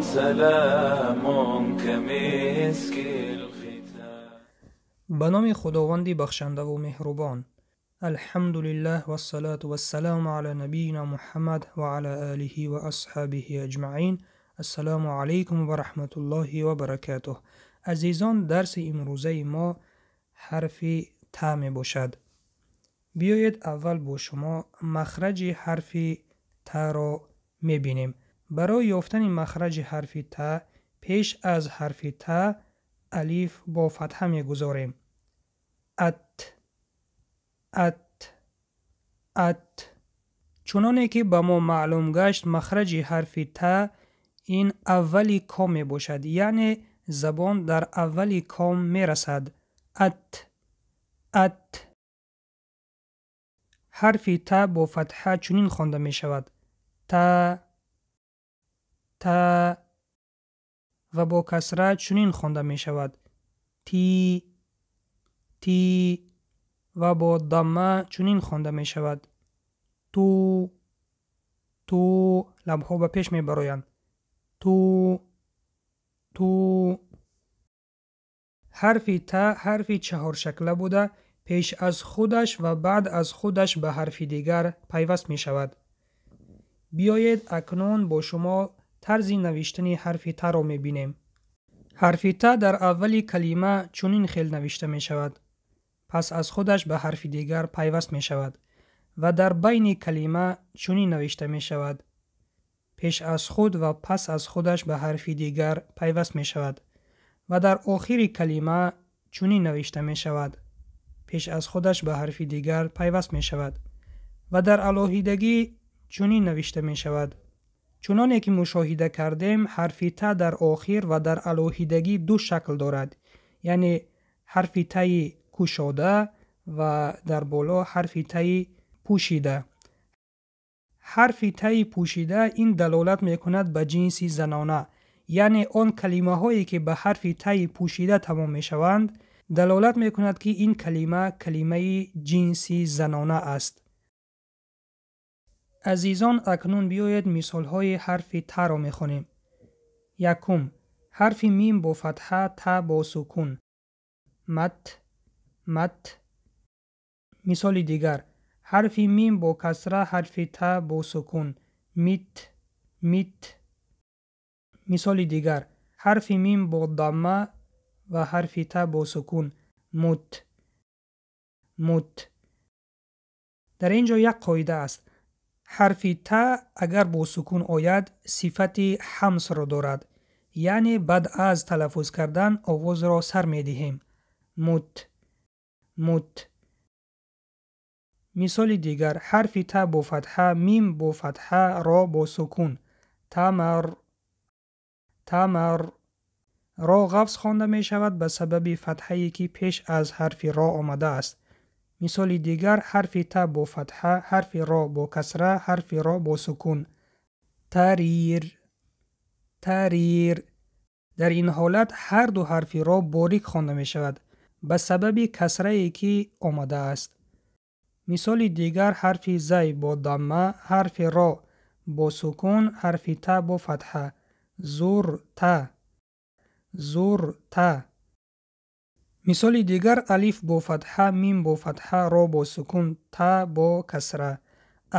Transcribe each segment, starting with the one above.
سلام كمسك الختام. Ба номи Худованди бахшандаву меҳрубон. Алҳамдулиллаҳ вассалату вассаламу ала набийина Муҳаммад ва ала алиҳи ва асҳабиҳи аҷмаин. Ассалому алайкум ва раҳматуллоҳи ва баракатуҳ. Азизон, дарси имрӯзаи мо ҳарфи та мебошад. Биёед, аввал бо шумо махраҷи ҳарфи таро мебинем. Барои ёфтани махраҷи ҳарфи та, пеш аз ҳарфи та алиф бо фатҳа мегузорем. Ат, ат, ат. Чуноне ки ба мо маълум гашт, махраҷи ҳарфи та ин аввали ком мебошад, яъне забон дар аввали ком мерасад. Ат, ат. Ҳарфи та бо фатҳа чунин хонда мешавад: та, та, ва бо касра чунин хонда мешавад: ти, ти, ва бо дамма чунин хонда мешавад: ту, ту. Лабҳо ба пеш мебароянд. Ту, ту. Ҳарфи та ҳарфи чаҳоршакла буда, пеш аз худаш ва баъд аз худаш ба ҳарфи дигар пайваст мешавад. Биёед, акнун бо шумо тарзи навиштани ҳарфи таро мебинем. Ҳарфи та дар аввали калима чунин хел навишта мешавад, пас аз худаш ба ҳарфи дигар пайваст мешавад, ва дар байни калима чунин навишта мешавад, пеш аз худ ва пас аз худаш ба ҳарфи дигар пайваст мешавад, ва дар охири калима чунин навишта мешавад, пеш аз худаш ба ҳарфи дигар пайваст мешавад, ва дар алоҳидагӣ чунин навишта мешавад. Чуноне ки мушоҳида кардем, ҳарфи та дар охир ва дар алоҳидагӣ ду шакл дорад, яъне ҳарфи таи кушода ва дар боло ҳарфи таи пӯшида. Ҳарфи таи пӯшида ин далолат мекунад ба ҷинси занона, яъне он калимаҳое ки ба ҳарфи таи пӯшида тамом мешаванд, далолат мекунад, ки ин калима калимаи ҷинси занона аст. Азизон, акнун биёед, мисолҳои ҳарфи таро мехонем. Якум: ҳарфи мим бо фатҳа, та бо сукун: мат, мат. Мисоли дигар: ҳарфи мим бо касра, ҳарфи та бо сукун: мит, мит. Мисоли дигар: ҳарфи мим бо дамма ва ҳарфи та бо сукун: мут, мут. Дар ин ҷо як қоида аст. Ҳарфи та агар бо сукун ояд, сифати ҳамсро дорад, яъне баъд аз талаффуз кардан овозро сар медиҳем: мут, мут. Мисоли дигар: ҳарфи та бо фатҳа, мим бо фатҳа, ро бо сукун: тамар, тамар. Ро ғафз хонда мешавад ба сабаби фатҳае, ки пеш аз ҳарфи ро омадааст. Мисоли дигар: ҳарфи та бо фатҳа, ҳарфи ро бо касра, ҳарфи ро бо сукун: тарир, тарир. Дар ин ҳолат ҳар ду ҳарфи ро борик хонда мешавад ба сабаби касрае, ки омадааст. Мисоли дигар: ҳарфи зай бо дамма, ҳарфи ро бо сукун, ҳарфи та бо фатҳа: зур та, зур та. Мисоли дигар: алиф бо фатҳа, мим бо фатҳа, ро бо сукун, та бо касра: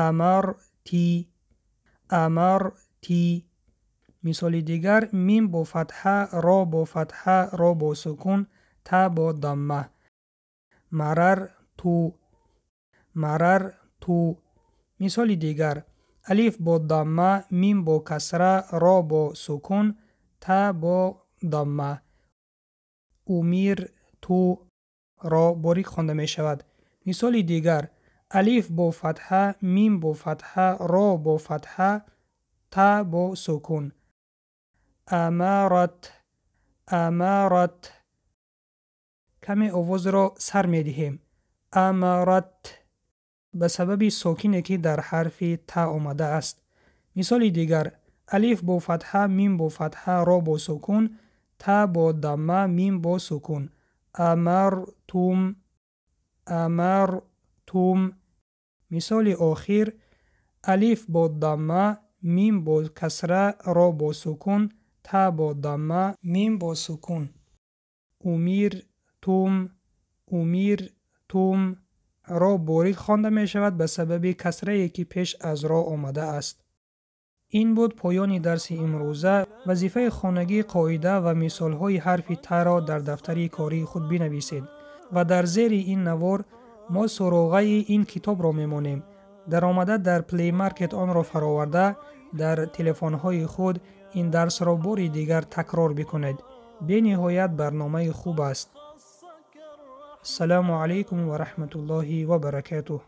амар ти, амар ти. Мисоли дигар: мим бо фатҳа, ро бо фатҳа, ро бо сукун, та бо дамма: марар ту, марар ту. Мисоли дигар: алиф бо дамма, мим бо касра, ро бо сукун, та бо дамма: умир ту. Ро борик хонда мешавад. Мисоли дигар: алиф бо фатҳа, мим бо фатҳа, ро бо фатҳа, та бо сукун: амарат, амарат. Каме овозро сар медиҳем: амарат, ба сабаби сокине, ки дар ҳарфи та омадааст. Мисоли дигар: алиф бо фатҳа, мим бо фатҳа, ро бо сукун, та бо дамма, мим бо сукун: амартум, амартум. Мисоли охир: алиф бо дамма, мим бо касра, ро бо сукун, Та бо дамма, мим бо сукун. Умиртум, умиртум. Ро борик хонда мешавад ба сабаби касрае, ки пеш аз ро омадааст. Ин буд поёни дарси имрӯза. Вазифаи хонагӣ: қоида ва мисолҳои ҳарфи таро дар дафтари кории худ бинависед ва дар зери ин навор мо суроғаи ин китобро мемонем. Даромада дар Play Market онро фароварда, дар телефонҳои худ ин дарсро бори дигар такрор бикунед. Бениҳоят барномаи хуб аст. Ассалому алайкум ва раҳматуллоҳи ва баракатуҳ.